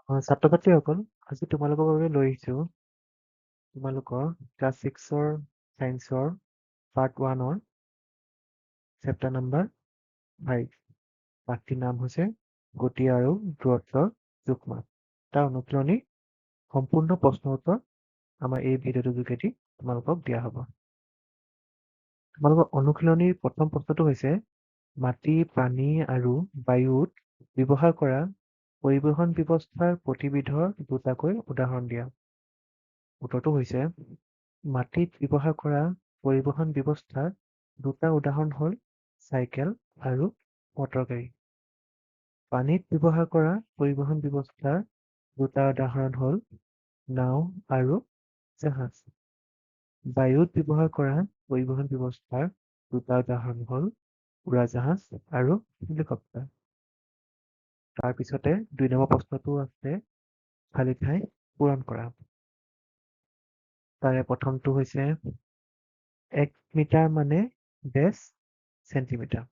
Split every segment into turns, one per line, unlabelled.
ছাত্ৰ-ছাত্ৰীসকল, আজি তোমালোকৰ বাবে লৈ আহিছো তোমালোকৰ ক্লাছ ছিক্সৰ চায়েন্সৰ পাৰ্ট ওৱানৰ চেপ্টাৰ নাম্বাৰ 5। পাঠটিৰ নাম হৈছে গতি আৰু দূৰত্বৰ জোখ-মাখ। তাৰ অনুশীলনী সম্পূৰ্ণ প্ৰশ্ন উত্তৰ আমাৰ এই ভিডিঅ'টোৰ যোগেদি তোমালোকক দিয়া হ'ব। তোমালোকৰ অনুশীলনীৰ প্ৰথম প্ৰশ্নটো হৈছে মাটি, পানী আৰু বায়ুত ব্যৱহাৰ কৰা পৰিবহণ ব্যৱস্থাৰ প্ৰতিবিধৰ দুটাকৈ উদাহৰণ দিয়া। উত্তৰটো হৈছে মাটিত ব্যৱহাৰ কৰা পৰিবহণ ব্যৱস্থাৰ দুটা উদাহৰণ হ'ল চাইকেল আৰু মটৰ গাড়ী। পানীত ব্যৱহাৰ কৰা পৰিবহণ ব্যৱস্থাৰ দুটা উদাহৰণ হ'ল নাও আৰু জাহাজ। বায়ুত ব্যৱহাৰ কৰা পৰিবহণ ব্যৱস্থাৰ দুটা উদাহৰণ হ'ল উৰাজাহাজ আৰু হেলিকপ্টাৰ। তাৰপিছতে 2 নম্বৰ প্ৰশ্নটো আছে খালী ঠাই পূৰণ কৰা। তাৰে প্ৰথমটো হৈছে 1 মিটাৰ মানে ডেছ চেণ্টিমিটাৰ।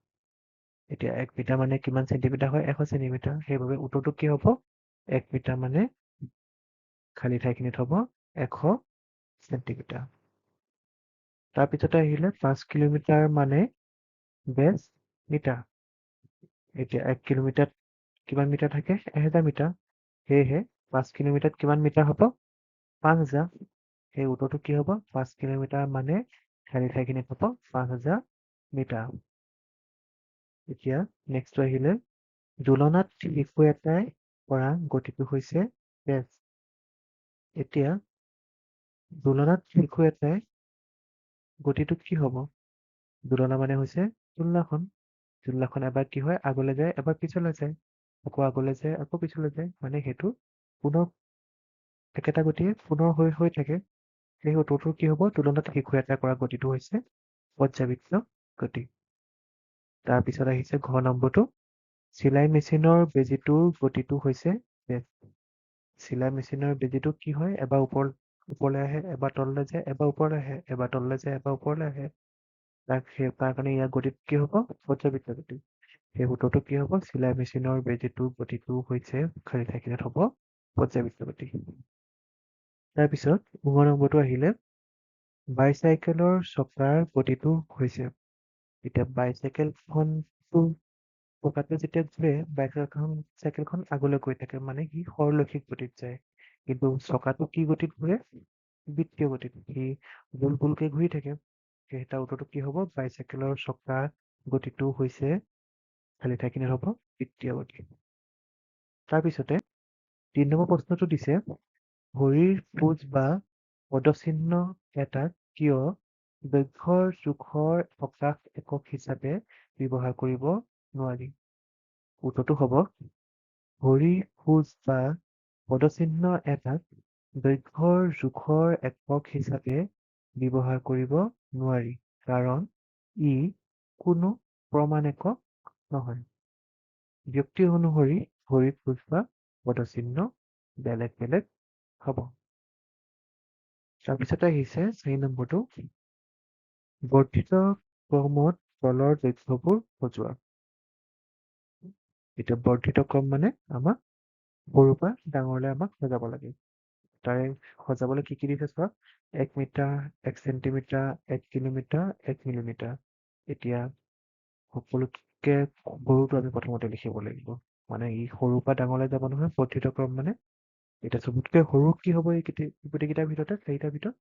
এতিয়া 1 মিটাৰ মানে কিমান চেণ্টিমিটাৰ হয়? 100 চেণ্টিমিটাৰ। সেইবাবে উত্তৰটো কি হ'ব? 1 মিটাৰ মানে খালী ঠাইখিনিত হ'ব 100 চেণ্টিমিটাৰ। তাৰপিছতে আহিলে 5 কিলোমিটাৰ মানে ডেছ মিটাৰ। এতিয়া 1 কিলোমিটাৰত কিমান মিটাৰ থাকে? 1000 মিটাৰ। সেয়েহে 5 কিলোমিটাৰত কিমান মিটাৰ হ'ব? 5000। সেই উত্তৰটো কি হ'ব? 5 কিলোমিটাৰ মানে খালী ঠাইখিনিত হ'ব 5000 মিটাৰ। এতিয়া নেক্সটটো আহিলে দোলনাত শিশু এটাই কৰা গতিটো হৈছে ডেছ। এতিয়া দোলনাত শিশু এটাই গতিটো কি হ'ব? দোলনা মানে হৈছে দোলনাখন। দোলনাখন এবাৰ কি হয়? আগলৈ যায়, এবাৰ পিছলৈ যায়, আকৌ আগলৈ যায়, আকৌ পিছলৈ যায়, মানে সেইটো পুনৰ একেটা গতিয়ে পুনৰ হৈ হৈ থাকে। সেই উত্তৰটো কি হ'ব? দোলনাত শিশু এটাই কৰা গতিটো হৈছে পৰ্যাবৃত্ত গতি। তাৰপিছত আহিছে ঘ নম্বৰটো, চিলাই মেচিনৰ বেজীটোৰ গতিটো হৈছে ডেছ। চিলাই মেচিনৰ বেজীটো কি হয়? এবাৰ ওপৰলৈ আহে, এবাৰ তললৈ যায়, এবাৰ ওপৰলৈ আহে, এবাৰ তললৈ যায়, এবাৰ ওপৰলৈ আহে। তাৰ কাৰণে ইয়াৰ গতিটো কি হ'ব? পৰ্যাবৃত্ত গতি। সেই উত্তৰটো কি হ'ব? চিলাই মেচিনৰ বেজীটোৰ গতিটো হৈছে খালী ঠাইখিনিত হ'ব পৰ্যাবৃত্ত গতি। তাৰপিছত ঙ নম্বৰটো আহিলে বাইচাইকেলৰ চকাৰ গতিটো হৈছে। এতিয়া বাইচাইকেলখনটো চকাটো যেতিয়া ঘূৰে, চাইকেলখন আগলৈ গৈ থাকে, মানে সি সৰলৰৈখিক গতিত যায়। কিন্তু চকাটো কি গতিত ঘূৰে? বৃত্তীয় গতিত, সি গোল গোলকে ঘূৰি থাকে। সেই তাৰ উত্তৰটো কি হ'ব? বাইচাইকেলৰ চকা গতিটো হৈছে খালী ঠাইখিনিত হ'ব বৃত্তীয় গতি। তাৰপিছতে 3 নম্বৰ প্ৰশ্নটো দিছে ভৰিৰ খোজ বা পদচিহ্ন এটাক কিয় দৈৰ্ঘ্যৰ জোখৰ প্ৰকাশ একক হিচাপে ব্যৱহাৰ কৰিব নোৱাৰি? উত্তৰটো হ'ব ভৰিৰ খোজ বা পদচিহ্ন এটাক দৈৰ্ঘ্যৰ জোখৰ একক হিচাপে ব্যৱহাৰ কৰিব নোৱাৰি, কাৰণ ই কোনো প্ৰমাণ একক নহয়। ব্যক্তি অনুসৰি ভৰিৰ খোজ বা পদচিহ্ন বেলেগ বেলেগ হ'ব। তাৰপিছতে আহিছে 4 নম্বৰটো, বৰ্ধিত ক্ৰমত তলৰ দৈৰ্ঘ্যবোৰ সজোৱা। এতিয়া বৰ্ধিত ক্ৰম মানে আমাক সৰুৰ পৰা ডাঙৰলৈ আমাক সজাব লাগে। তাৰে সজাবলৈ কি কি দিছে চোৱা, 1 মিটাৰ, 1 চেণ্টিমিটাৰ, 1 কিলোমিটাৰ, 1 মিলিমিটাৰ। এতিয়া সকলোতকে সৰুটো আমি প্ৰথমতে লিখিব লাগিব, মানে ই সৰুৰ পৰা ডাঙৰলৈ যাব নহয়, বৰ্ধিত ক্ৰম মানে। এতিয়া চবতকে সৰু কি হ'ব এই গোটেইকেইটাৰ ভিতৰতে, চাৰিটাৰ ভিতৰত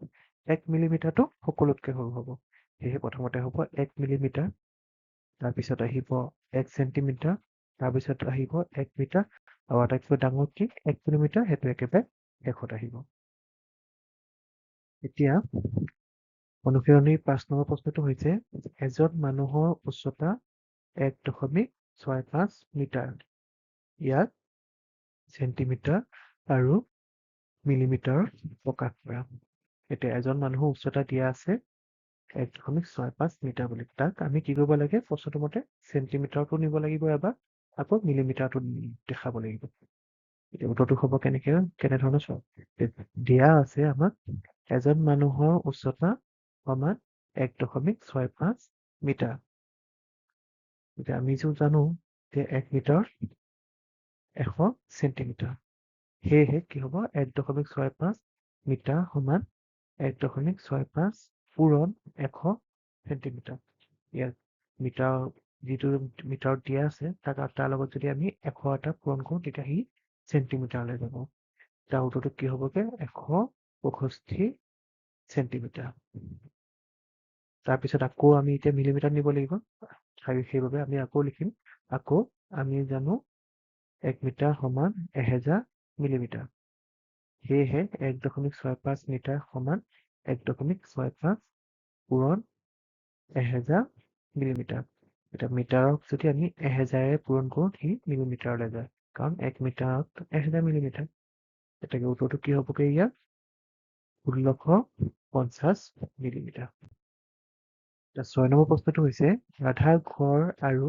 1 মিলিমিটাৰটো সকলোতকে সৰু হ'ব। সেয়েহে প্ৰথমতে হ'ব 1 মিলিমিটাৰ, তাৰপিছত আহিব 1 চেণ্টিমিটাৰ, তাৰপিছত আহিব 1 মিটাৰ, আৰু আটাইতকৈ ডাঙৰ কি 1 কিলোমিটাৰ, সেইটো একেবাৰে শেষত আহিব। এতিয়া অনুশীলনীৰ 5 নম্বৰ প্ৰশ্নটো হৈছে এজন মানুহৰ উচ্চতা 1.65 মিটাৰ, ইয়াক চেণ্টিমিটাৰ আৰু মিলিমিটাৰ প্ৰকাশ কৰা। এতিয়া এজন মানুহৰ উচ্চতা দিয়া আছে 1.65 মিটাৰ বুলি, তাক আমি কি কৰিব লাগে? প্ৰশ্নটোৰ মতে চেণ্টিমিটাৰটো নিব লাগিব এবাৰ, আকৌ মিলিমিটাৰটো দেখাব লাগিব। এতিয়া উত্তৰটো হ'ব কেনেকে, কেনেধৰণৰ চোৱা, দিয়া আছে আমাক এজন মানুহৰ উচ্চতা সমান 1.65 মিটাৰ। এতিয়া আমি যো জানো যে 1 মিটাৰ 100 চেণ্টিমিটাৰ, সেয়েহে কি হ'ব, 1.65 মিটাৰ সমান 1.65 পূৰণ 100 চেণ্টিমিটাৰ। ইয়াত মিটাৰ যিটো মিটাৰত দিয়া আছে তাক তাৰ লগত যদি আমি 100 এটা পূৰণ কৰোঁ, তেতিয়া সি চেণ্টিমিটাৰলৈ যাব। তাৰ উত্তৰটো কি হ'বগে, 165 চেণ্টিমিটাৰ। তাৰপিছত আকৌ আমি এতিয়া মিলিমিটাৰ নিব লাগিব। সেইবাবে আমি আকৌ লিখিম, আকৌ আমি জানো 1 মিটাৰ সমান 1000 মিলিমিটাৰ। সেয়েহে 1.65 মিটাৰ সমান 1.65 পূৰণ 1000 মিলিমিটাৰ। এতিয়া মিটাৰক যদি আমি 1000ৰে পূৰণ কৰোঁ, সি মিলিমিটাৰলৈ যায়, কাৰণ 1 মিটাৰত 1000 মিলিমিটাৰ। গতিকে উত্তৰটো কি হ'বগে ইয়াত, 1650 মিলিমিটাৰ। 6 নম্বৰ প্ৰশ্নটো হৈছে, ৰাধাৰ ঘৰ আৰু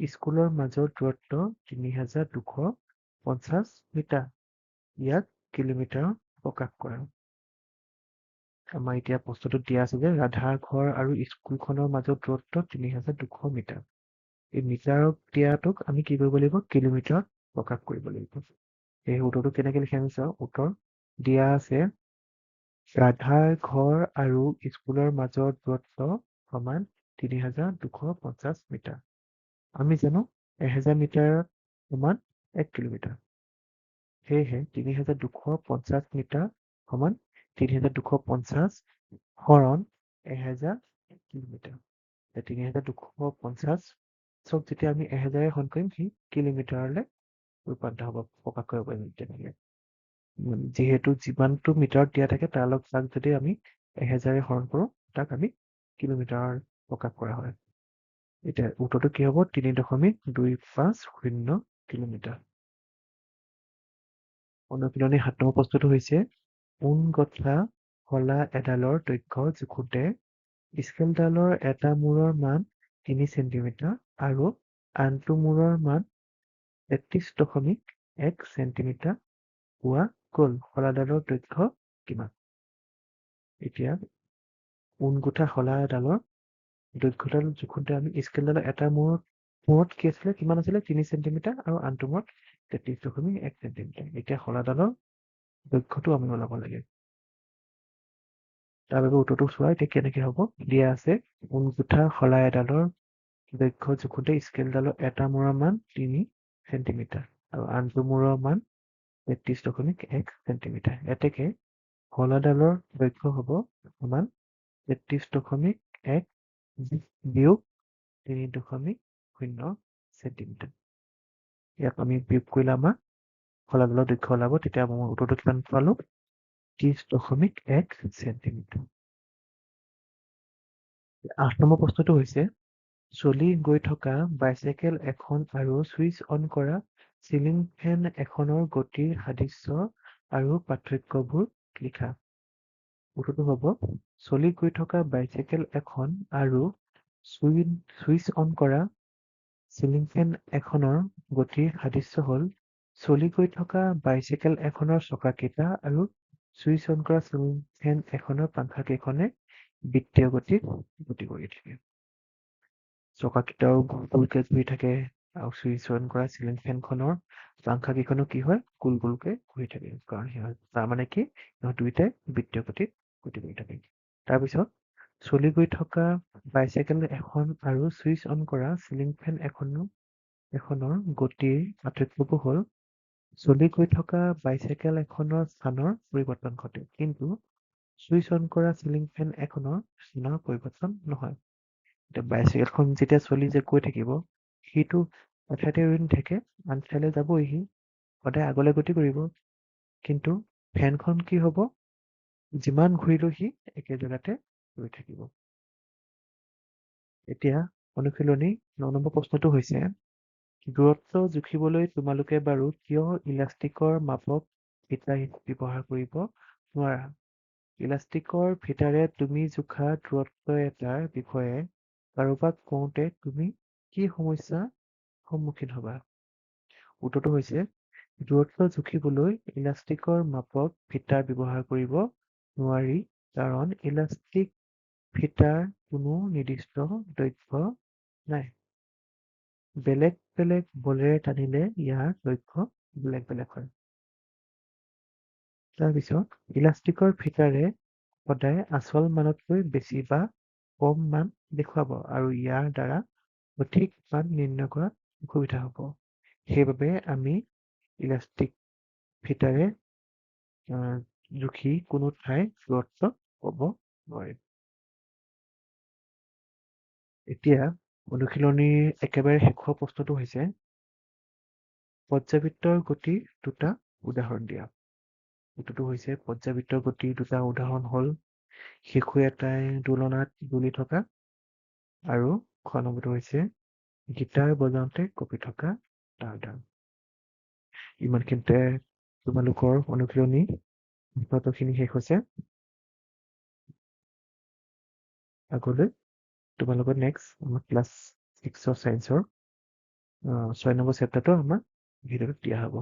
স্কুলৰ মাজৰ দূৰত্ব 3250 মিটাৰ, ইয়াক কিলোমিটাৰ প্ৰকাশ কৰা। আমাৰ এতিয়া প্ৰশ্নটোত দিয়া আছে যে ৰাধাৰ ঘৰ আৰু স্কুলখনৰ মাজৰ দূৰত্ব 3200 মিটাৰ। এই মিটাৰক দিয়াটোক আমি কি কৰিব লাগিব, কিলোমিটাৰত প্ৰকাশ কৰিব লাগিব। এই উত্তৰটো কেনেকে লিখি আমি চাওঁ। উত্তৰ দিয়া আছে ৰাধাৰ ঘৰ আৰু স্কুলৰ মাজৰ দূৰত্ব সমান 3250 মিটাৰ। আমি জানো 1000 মিটাৰ সমান 1 কিলোমিটাৰ। সেয়েহে 3250 মিটাৰ সমান 3250 হৰণ 1000 কিলোমিটাৰ। 3250 চব যেতিয়া আমি 1000ৰে হৰণ কৰিম, সি কিলোমিটাৰলৈ ৰূপান্তৰ হ'ব, প্ৰকাশ কৰিব পাৰিম তেনেকে। যিহেতু যিমানটো মিটাৰত দিয়া থাকে তাৰ লগত তাক যদি আমি 1000ৰে হৰণ কৰোঁ, তাক আমি কিলোমিটাৰ প্ৰকাশ কৰা হয়। এতিয়া উত্তৰটো কি হ'ব, 3.250 কিলোমিটাৰ। অনুশীলনী 7 নম্বৰ প্ৰশ্নটো হৈছে, ঊণ গঠা শলা এডালৰ দৈৰ্ঘ্য জোখোতে স্কেলডালৰ এটা মূৰৰ মান 3 চেণ্টিমিটাৰ আৰু আনটো মূৰৰ মান 33.1 চেণ্টিমিটাৰ পোৱা গ'ল, শলাডালৰ দৈৰ্ঘ্য কিমান? এতিয়া ঊণ গোঠা শলা এডালৰ দৈৰ্ঘ্যডাল জোখোতে আমি স্কেলডালৰ এটা মূৰত কি আছিলে, কিমান আছিলে, 3 চেণ্টিমিটাৰ আৰু আনটো মূৰত 33.1 চেণ্টিমিটাৰ। এতিয়া শলাডালৰ দৈৰ্ঘ্যটো আমি ওলাব লাগে। তাৰ বাবে উত্তৰটো চোৱা এতিয়া কেনেকে হ'ব। দিয়া আছে ঊণ গোঠা শলা এডালৰ দৈৰ্ঘ্য জোখোতে স্কেলডালৰ এটা মূৰৰ মান 3 চেণ্টিমিটাৰ আৰু আনটো মূৰৰ মান 33.1 চেণ্টিমিটাৰ। এতেকে শলাডালৰ দৈৰ্ঘ্য হ'ব সমান 33.1 বিয়োগ 3.0 চেণ্টিমিটাৰ। ইয়াক আমি বিয়োগ কৰিলে আমাৰ শলাডালৰ দৈৰ্ঘ্য ওলাব। তেতিয়া মই উত্তৰটো কিমান পালো, 30.1 চেণ্টিমিটাৰ। 8 নম্বৰ প্ৰশ্নটো হৈছে, চলি গৈ থকা বাইচাইকেল এখন আৰু ছুইচ অন কৰা চিলিং ফেন এখনৰ গতিৰ সাদৃশ্য আৰু পাৰ্থক্যবোৰ লিখা। উত্তৰটো হ'ব, চলি গৈ থকা বাইচাইকেল এখন আৰু ছুইচ অন কৰা চিলিং ফেন এখনৰ গতিৰ সাদৃশ্য হ'ল, চলি গৈ থকা বাইচাইকেল এখনৰ চকাকেইটা আৰু ছুইচ অন কৰা চিলিং ফেন এখনৰ পাংখাকেইখনে বৃত্তীয় গতিত গতি কৰি থাকে। চকাকেইটাও গোল গোলকে ঘূৰি থাকে আৰু ছুইচ অন কৰা চিলিং ফেনখনৰ পাংখাকেইখনো কি হয়, গোল গোলকে ঘূৰি থাকে। কাৰণ সিহঁত তাৰমানে কি, সিহঁত দুয়োটাই বৃত্তীয় গতিত গতি কৰি থাকে। তাৰপিছত চলি গৈ থকা বাইচাইকেল এখন আৰু ছুইচ অন কৰা চিলিং ফেন এখনৰ গতিৰ পাৰ্থক্যবোৰ হ'ল, চলি গৈ থকা বাইচাইকেল এখনৰ স্থানৰ পৰিৱৰ্তন ঘটে, কিন্তু ছুইচ অন কৰা চিলিং ফেন এখনৰ স্থানৰ পৰিৱৰ্তন নহয়। এতিয়া বাইচাইকেলখন যেতিয়া চলি যে গৈ থাকিব, সিটো এঠাইতে ৰৈ নাথাকে, আন ঠাইলৈ যাবই, সি সদায় আগলৈ গতি কৰিব। কিন্তু ফেনখন কি হ'ব, যিমান ঘূৰিলেও সি একে জেগাতে ৰৈ থাকিব। এতিয়া অনুশীলনী 9 নম্বৰ প্ৰশ্নটো হৈছে, দূৰত্ব জুখিবলৈ তোমালোকে বাৰু কিয় ইলাষ্টিকৰ মাপক ফিটা ব্যৱহাৰ কৰিব নোৱাৰা? ইলাষ্টিকৰ ফিটাৰে তুমি জোখা দূৰত্ব এটাৰ বিষয়ে কাৰোবাক কওঁতে তুমি কি সমস্যাৰ সন্মুখীন হবা? উত্তৰটো হৈছে, দূৰত্ব জুখিবলৈ ইলাষ্টিকৰ মাপক ফিটা ব্যৱহাৰ কৰিব নোৱাৰি, কাৰণ ইলাষ্টিক ফিটাৰ কোনো নিৰ্দিষ্ট দৈৰ্ঘ্য নাই। বেলেগ বেলেগ বলেৰে টানিলে ইয়াৰ দৈৰ্ঘ্য বেলেগ বেলেগ হয়। তাৰপিছত ইলাষ্টিকৰ ফিটাৰে সদায় আচল মানতকৈ বেছি বা কম মান দেখুৱাব আৰু ইয়াৰ দ্বাৰা সঠিক মান নিৰ্ণয় কৰাত অসুবিধা হ'ব। সেইবাবে আমি ইলাষ্টিক ফিটাৰে জুখি কোনো ঠাইৰ দূৰত্ব ক'ব নোৱাৰিম। এতিয়া অনুশীলনীৰ একেবাৰে শেষৰ প্ৰশ্নটো হৈছে, পৰ্যাবৃত্তৰ গতিৰ দুটা উদাহৰণ দিয়া। উত্তৰটো হৈছে, পৰ্যাবৃত্তৰ গতিৰ দুটা উদাহৰণ হ'ল শিশু এটাই দোলনাত দুলি থকা আৰু খ নম্বৰটো হৈছে গীটাৰ বজাওঁতে কঁপি থকা তাঁৰডাল। ইমানখিনিতে তোমালোকৰ অনুশীলনী প্ৰশ্নখিনি শেষ হৈছে। আগলৈ তোমালোকৰ নেক্সট আমাৰ ক্লাছ 6ৰ চায়েন্সৰ 6 নম্বৰ চেপ্টাৰটো আমাৰ ভিডিঅ'টোত দিয়া হ'ব।